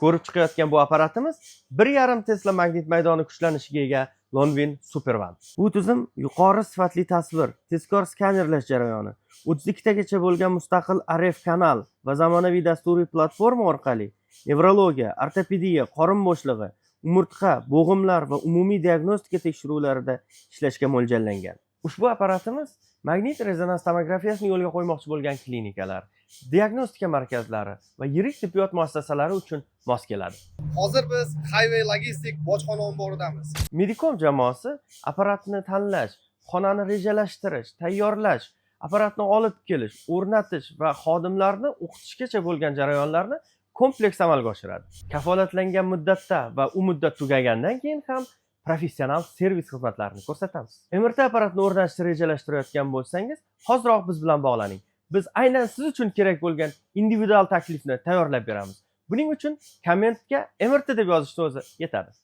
Ko'rib chiqayotgan bu apparatimiz 1,5 Tesla magnit maydoni kuchlanishiga ega Lonvin Super One. Bu tizim yuqori sifatli tasvir, tezkor skanerlash jarayoni, 32 tagacha bo'lgan mustaqil RF kanal va zamonaviy dasturiy platforma orqali nevrologiya, ortopediya, qorin bo'shlig'i, umurtqa, bo'g'imlar va umumiy diagnostika tekshiruvlarida ishlashga mo'ljallangan. Ushbu apparatimiz magnit rezonans tomografiyasini yo'lga qo'ymoqchi bo'lgan klinikalar, diagnostika markazlari va yirik tibbiyot muassasalari uchun mos keladi. Hozir biz Highway Logistik bojxona omboridamiz. Medicom jamoasi apparatni tanlash, xonani rejalashtirish, tayyorlash, apparatni olib kelish, o'rnatish va xodimlarni o'qitishgacha bo'lgan jarayonlarni kompleks amalga oshiradi. Kafolatlangan muddatda va u muddat tugagandan keyin ham professional servis xizmatlarini ko'rsatamiz. MRT apparatini o'rnatishni rejalashtirayotgan bo'lsangiz, hoziroq biz bilan bog'laning. Biz aynan siz uchun kerak bo'lgan individual taklifni tayyorlab beramiz. Buning uchun kommentga MRT deb yozishni o'zi yetadi.